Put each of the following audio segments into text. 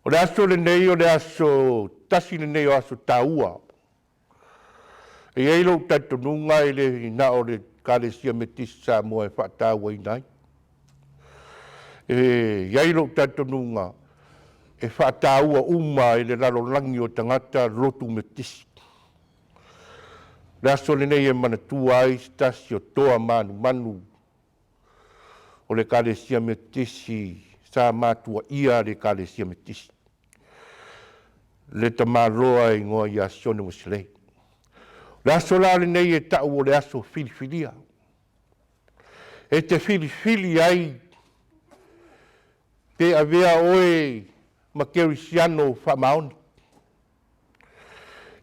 O le aso lenei o le aso tasi lenei o aso taua. E i ai lou talitonuga e le na o le Ekalesia Metotisi i Samoa e faatauaina ai. E i ai lou talitonuga e faataua uma e le lalolagi o tagata lotu Metotisi. O le aso lenei e manatua ai se tasi o toa manumanu o le Ekalesia Metotisi sa matuaia le Ekalesia Metotisi, le tamaloa e igoa ia Sione Ueselei. O le aso la lenei e tau o le aso filifilia, e te filifili ai pe avea oe ma kerisiano faamaoni,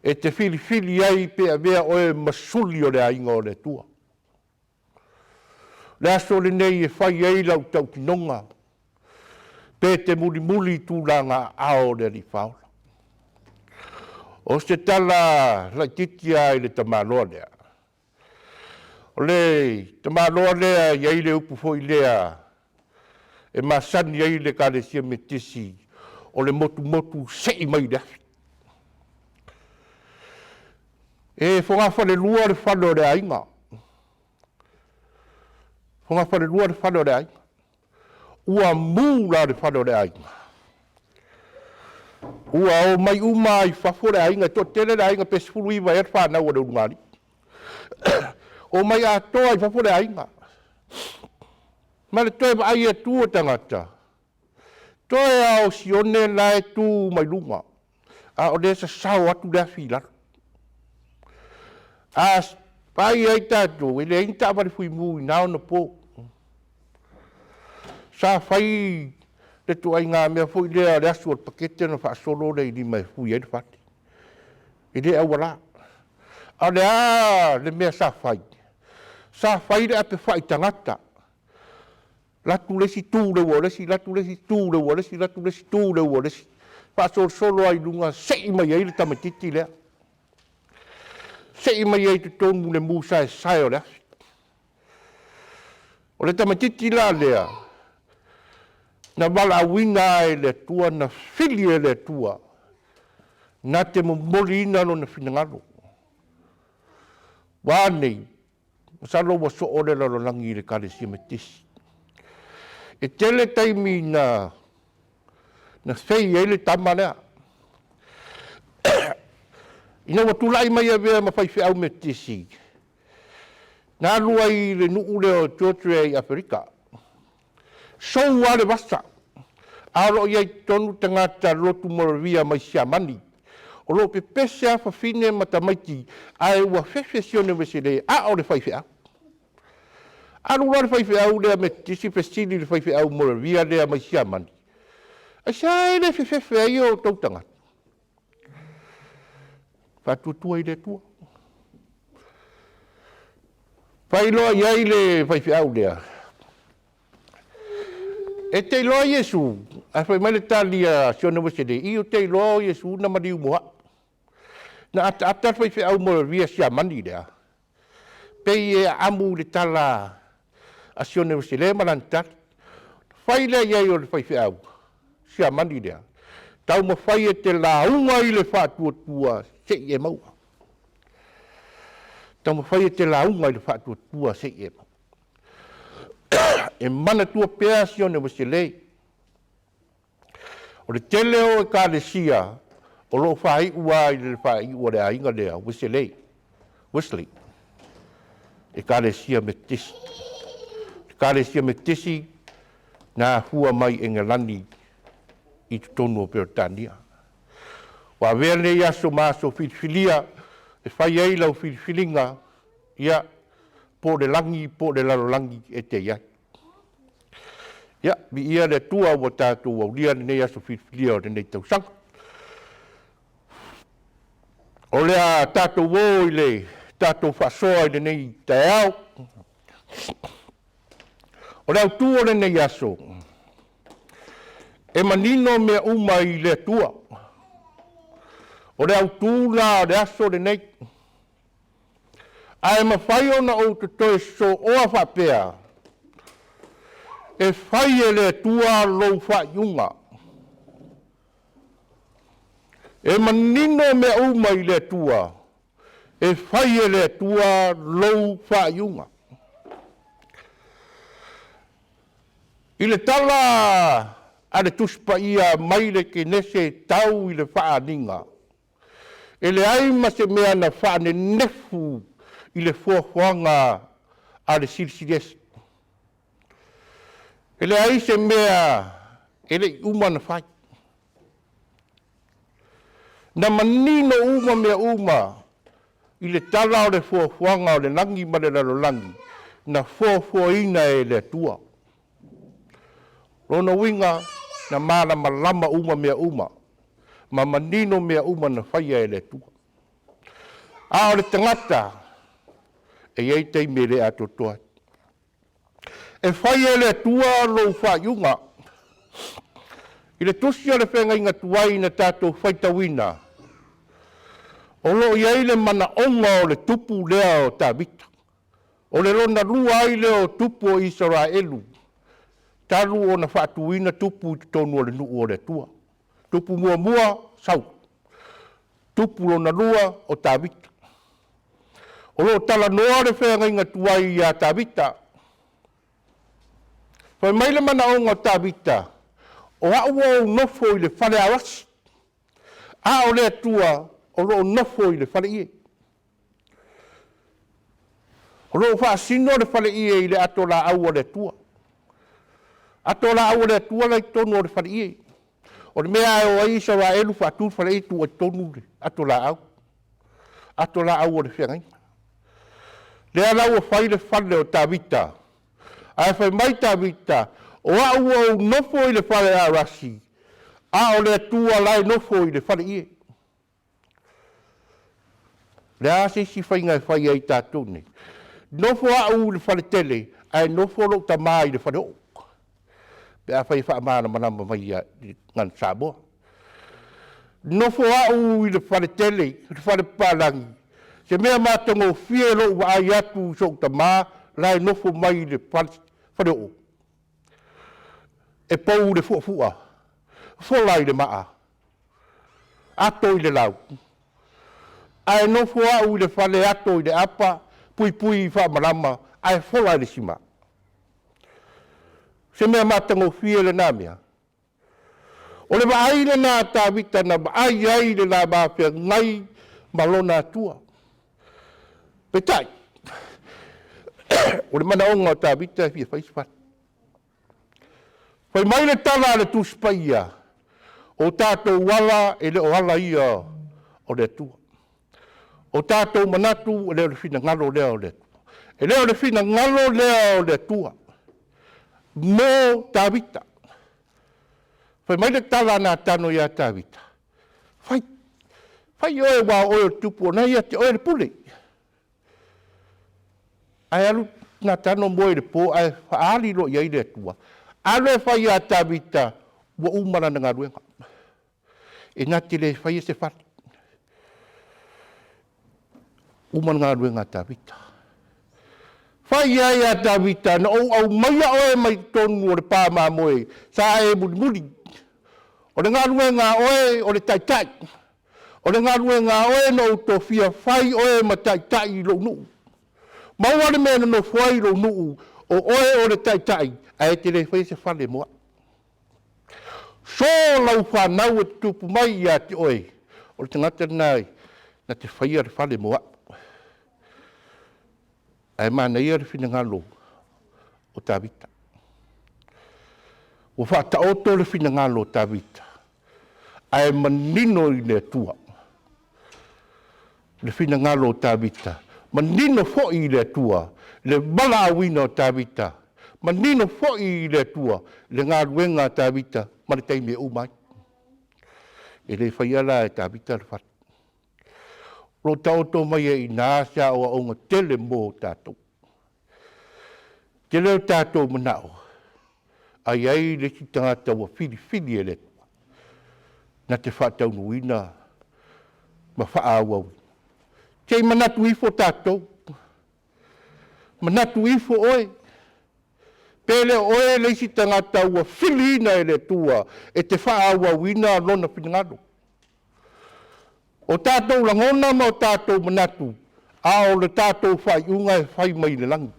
e te filifili ai pe avea oe ma suli o le aiga o le Atua. O le aso lenei e fai ai lau tautinoga, pe e te mulimuli i tulaga aao o le Alii Faaola. O se tala laitiiti lava i le tamaloa lea. O le tamaloa lea e i ai le upu foi lea e masani ai le Ekalesia Metotisi, o le motumotu sei mai le afi. E fogafalelua le fale o le aiga, fogafalelua le fale o le aiga. Ua mu la le fale o le aiga, ua omai uma lava i fafo le aiga, e toatele le aiga, pe 19 ea le fanau a le ulugalii. Omai atoa i fafo le aiga, ma le toe vaai atu o tagata, toe lava o Sione la e tu mai luga, a o lea e sasao atu le afi i lalo. A vaai i ai tatou, e leai ni taavale fui mu i na ona po. Sa fai le ituaiga mea foi lea o le asu o le pakete ona faasolo lea i lima e fui ai le fale. E le auala. A o le a le mea sa fai? Sa fai le apefai tagata, alu atu le isi tu i le ua o le isi, alu atu le isi tu i le ua o le isi, alu atu le isi tu i le ua o le isi, faasolosolo lava i luga sei mai ai le tamaitiiti lea, sei mai ai i totonu i le mu saesae o le afi. O le tamaitiiti la lea, na valaauina lava e le Atua, na fili e le Atua na te momoliina Lona finagalo. Ua a nei? Masalo ua soo le lalolagi i le Ekalesia Metotisi. E tele taimi na fei ai le tama lea. Ina ua tulai mai e avea ma faifeau Metotisi, na alu ai i le nuu lea o Georgia i Aferika, sou lava le vasa, a o lo o i ai i totonu tagata lotu Moravia mai Siamani, o lo o pepese lava fafine ma tamaiti, ae ua fefe Sione Ueselei a o le faifeau. Alu loa le faifeau lea Metotisi fesili i le faifeau Moravia lea mai Siamani, “Aisea e le fefefe ai o outou tagata?” Faatuatua i le Atua. Fai loa i ai le faifeau lea, “E te iloa Iesu?” Ae fai mai le tali a Sione Ueselei, “Ii, ou te iloa o Iesu na maliu mo au.” Na ataata le faifeau Moravia Siamani lea, pei e amu i le tala a Sione Ueselei ma lana tali. Fai lea i ai o le faifeau Siamani lea, “Taumafai e te lauga i le faatuatua se i e maua. Taumafai e te lauga i le faatuatua se i e maua.” E manatua pea Sione Ueselei. O le tele o Ekalesia o lo o faaiu lava i le faaiu a le aiga lea Ueselei, Wesley, Ekalesia Metotisi. Ekalesia Metotisi na afua mai Egelani i totonu o Peretania. Ua avea lenei aso ma aso filifilia e fai ai lau filifiliga, ia, po o le lagi po o le lalolagi e te i ai. Ia, viia le Atua ua tatou aulia lenei aso filifilia o lenei tausaga. O le a tatou o i le tatou faasoa i lenei taeao. O le autu o lenei aso, e manino mea uma i le Atua. O le autu la o le aso lenei. Ae mafai ona ou toe sosooa faapea, e fai e le Atua lou faaiuga. E manino mea uma i le Atua, e fai e le Atua lou faaiuga. I le tala a le Tusi Paia mai le Kenese tau i le Faaaliga, e leai ma se mea na faanenefu i le foafoaga a le Silisili Ese. E leai se mea e le i uma ona fai. Na manino uma mea uma i le tala o le foafoaga o le lagi ma le lalolagi na foafoaina e le Atua. O lona uiga, na malamalama uma mea uma ma manino mea uma na faia e le Atua. A o le tagata, e i ai taimi e le atoatoa ai. E fai e le Atua lou faaiuga. I le tusi o le feagaiga tuai na tatou faitauina, o lo o i ai le manaoga o le tupu lea o Tavita. O le lona lua ai lea o tupu o Isaraelu talu ona faatuina tupu i totonu o le nuu o le Atua. Tupu muamua, o Saulo. Tupu lona lua, o Tavita. O lo o talanoa le feagaiga tuai ia Tavita. Fai mai le manaoga o Tavita, o au ua ou nofo i le faleaoasi, a o le Atua o lo o nofo i le faleie. O lo o faasino le faleie i le atolaau a le Atua. Atolaau a le Atua la e i totonu o le faleie. O le mea lava e o ai Isaraelu faatu le faleie, tuu ai i totonu le atolaau, atolaau o le feagaiga. Lea la ua fai le fale o Tavita, ae fai mai Tavita, o au ua ou nofo i le faleaoasi, a o le Atua la e nofo i le faleie. O le a se isi faiga e fai ai e tatou nei? Nofo au i le faletele ae nofo lou tama i le faleoo, pe afai e faamalamalama mai i le gagana Samoa. Nofo au i le faletele i le fale papalagi, o se mea matagofie lou vaai atu i sou tama la e nofo mai i le faleoo, e pou i le fuafua, fola i le maa, ato i le lau, ae nofo au i le fale e ato i le apa, puipui i faamalama ae fola i le sima. O se mea matagofie lena mea? O le vaai lena a Tavita na vaai ai i le va feagai ma lona Atua. Peitai, o le manaoga o Tavita e fia fai se fale. Fai mai le tala a le Tusi Paia, o tatou ala e le o ala ia o le Atua. O tatou manatu e le o le finagalo lea o le Atua. E le o le finagalo lea o le Atua mo Tavita. Fai mai le tala a Natano ia Tavita, fai, fai oe aua o oe o le tupu o lena e ia te oe le pule. Ae alu Natano moe i le po ae faaali loa i ai le Atua, alu e fai ia Tavita ua uma lana galuega, e na te le faia se fale. Uma le galuega a Tavita. Fai ai ia Tavita, na ou aumaia oe mai totonu o le pa mamoe sa e mulimuli. O le galuega a oe o le taitai. O le galuega a oe na ou tofia fai oe ma taitai i lou nuu. Maua le mea e nonofo ai lou nuu, o oe o le taitai, ae e te le faia se fale mo au. So lau fanau e tutupu mai ia te oe, o le tagata lena na te faia le fale mo au. Ae manaia le finagalo o Tavita. Ua faataoto le finagalo o Tavita, ae manino i le Atua le finagalo o Tavita, manino foi i le Atua le valaauina o Tavita, manino foi i le Atua le galuega a Tavita ma le taimi e uma ai. E le faia la e Tavita le fale. O lo o taoto mai ai i ina se aoaoga tele mo tatou. Tele o tatou manao, a i ai le isi tagata ua filifili e le Atua na te faataunuuina ma faaauauina. Se i manatu ifo tatou, manatu ifo oe, pe le o oe le isi tagata ua filiina e le Atua e te faaauauina Lona finagalo. O tatou lagona ma o tatou manatu, a o le tatou faaiuga e fai mai le lagi.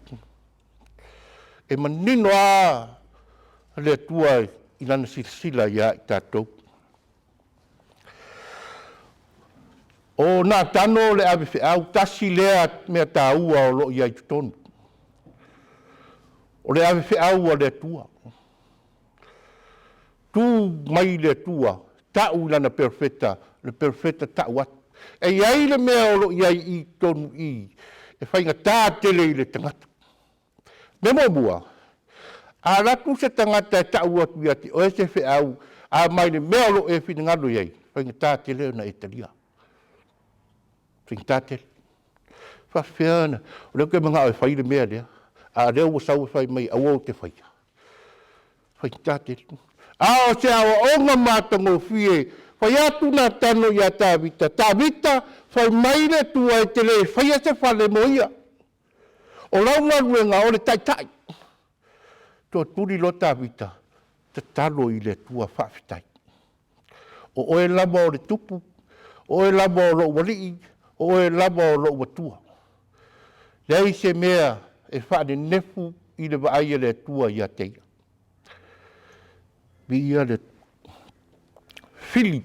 E manino lava le Atua i Lana silasila ia i tatou. O Natano o le avefeau, tasi lea mea taua o lo o i ai i totonu, o le avefeau a le Atua. Tu mai le Atua tau i Lana perofeta, le perofeta tau atu. E i ai le mea o lo o i ai i totonu i i, e faigata tele i le tagata. Mea muamua, a alu atu se tagata e tau atu ia te oe se feau, a mai le mea o lo o e finagalo i ai, e faigata tele ona e talia. Faigata tele. E faapefea ona… O lea ou te manao e fai le mea lea, a o lea ua sau e fai mai aua ou te faia. Faigata tele. A o se aoaoga matagofie, fai atu Natano ia Tavita, “Tavita, fai mai le Atua e te le faia se fale mo ia. O lau galuega o le taitai.” Tootuli loa Tavita, tatalo i le Atua, faafetai. O oe lava o le Tupu, o oe lava o lou Alii, o oe lava o lou Atua. E leai se mea e faanenefu i le vaai a le Atua ia te ia. Viia le Atua. Fili,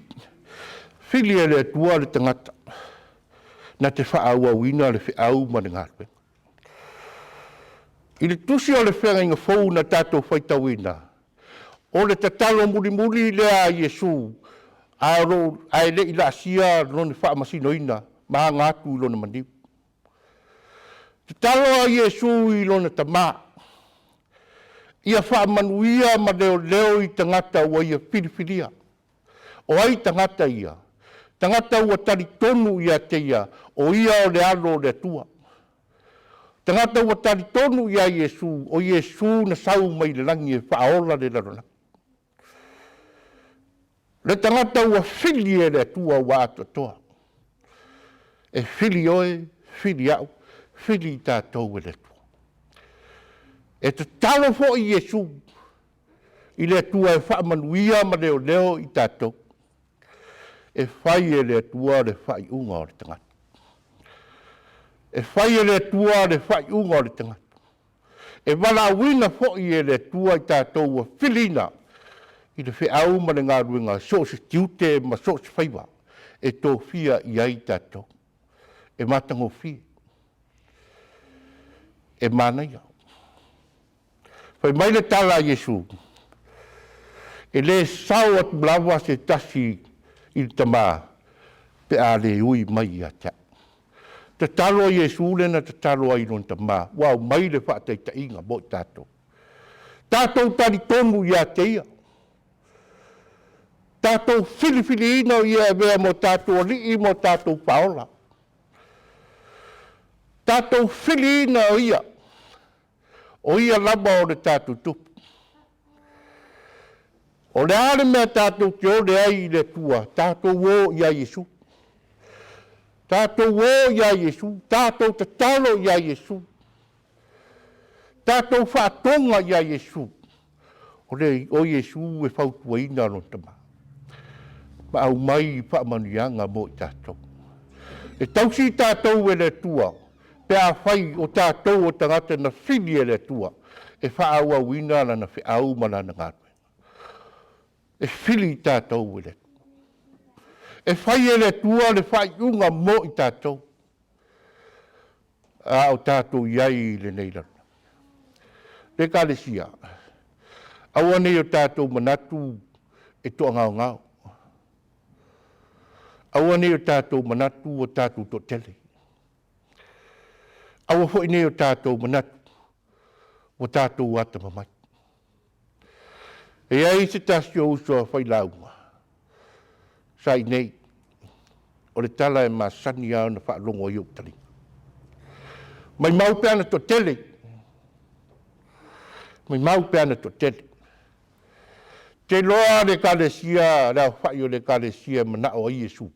fili e le Atua le tagata na te faaauauina le feau ma le galuega. I le tusi o le Feagaiga Fou na tatou faitauina, o le tatalo mulimuli lea a Iesu ae le i laasia Lona faamasinoina ma aga atu i lona maliu. Tatalo a Iesu i lona Tama, ia faamanuia ma leoleo i tagata ua Ia filifilia. O ai tagata ia? Tagata ua talitonu ia te Ia, o Ia o le Alo o le Atua. Tagata ua talitonu ia Iesu, o Iesu na sau mai le lagi e faaola le lalolagi. Le tagata ua fili e le Atua ua atoatoa. E fili oe, fili au, fili i tatou e le Atua. E tatalo foi Iesu i le Atua e faamanuia ma leoleo i tatou. E fai e le Atua le faaiuga o le tagata. E fai e le Atua le faaiuga o le tagata. E valaauina foi e le Atua i tatou ua filiina i le feau ma le galuega, so o se tiute ma so o se faiva e tofia i ai tatou. E matagofie, e manaia. Fai mai le tala a Iesu, “E le sao atu lava se tasi i le Tama pe a le ui mai ia te au.” Tatalo a Iesu lea na tatalo ai i lona Tama ua aumai le faataitaiga mo i tatou. Tatou talitonu ia te Ia, tatou filifiliina o Ia e avea ma o tatou Alii ma o tatou Faaola. Tatou filiina o Ia, o Ia lava o le tatou Tupu. O le a le mea tatou te ole ai i le Atua? Tatou o ia Iesu. Tatou o ia Iesu, tatou tatalo ia Iesu, tatou faatoga ia Iesu. O Iesu e fautuaina lona Tama ma aumai faamanuiaga mo i tatou. E tausi i tatou e le Atua pe afai o tatou o tagata na fili e le Atua e faaauauina Lana feau ma Lana galuega. E fili i tatou e le Atua. E fai e le Atua le faaiuga mo i tatou a o tatou i ai i lenei lalolagi. Le Ekalesia, aua ne i o tatou manatu e toagaogao, aua ne i o tatou manatu ua tatou toatele, aua foi ne i o tatou manatu ua tatou atamamai. E i ai se tasi ou uso a failauga sa i inei, o le tala e masani lava ona faalogo ai ou taliga, maumau pe ana toatele, maumau pe ana toatele. Ou te iloa le Ekalesia, le aofai o le Ekalesia e manao ai Iesu.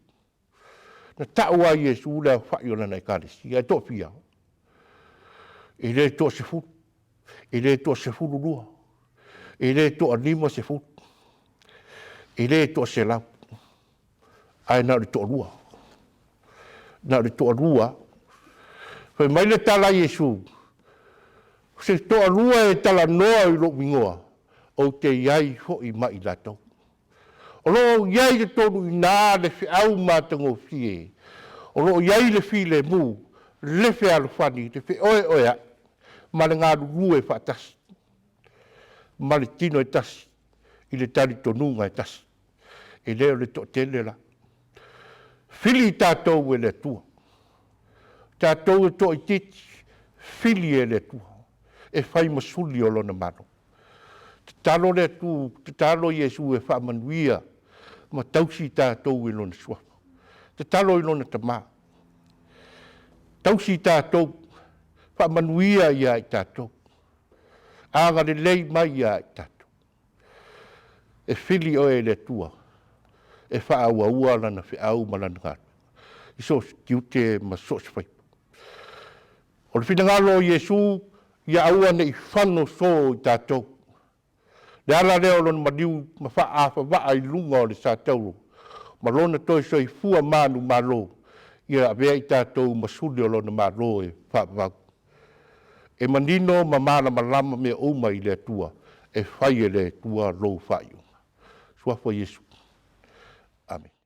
Na tau lava e Iesu le aofai o lana Ekalesia. E toafia? E le toasefulu, e le toasefululua, e le toa-50, e le toaselau, ae na o le toalua. Na o le toalua. Fai mai le tala a Iesu, “O se toalua e talanoa i lou igoa, ou te i ai foi ma i latou.” O lo o i ai i totonu i ina le feau matagofie, o lo o i ai le filemu, le fealofani, le feoeoeai ma le galulue faatasi ma le tino e tasi i le talitonuga e tasi. E le o le toatele la. Fili i tatou e le Atua. O tatou e toaitiiti, fili e le Atua e fai ma suli o Lona Malo. Tatalo le Atua, tatalo Iesu e faamanuia ma tausi i tatou i Lona Suafa. Tatalo i Lona Tama, tausi i tatou, faamanuia ia i tatou, agalelei mai ia i tatou. E fili oe e le Atua e faaauaua Lana feau ma Lana galuega i so o se tiute ma so o se faiva. O le finagalo o Iesu, ia aua ne i fanoso i tatou. O le ala lea o Lona maliu ma faaafavaa i luga o le satauro ma Lona toe soifua manumalo, ia avea i tatou ma suli o Lona Malo e faavavau. E manino ma malamalama mea uma i le Atua, e fai e le Atua lou faaiuga. Suafa o Iesu. Amene.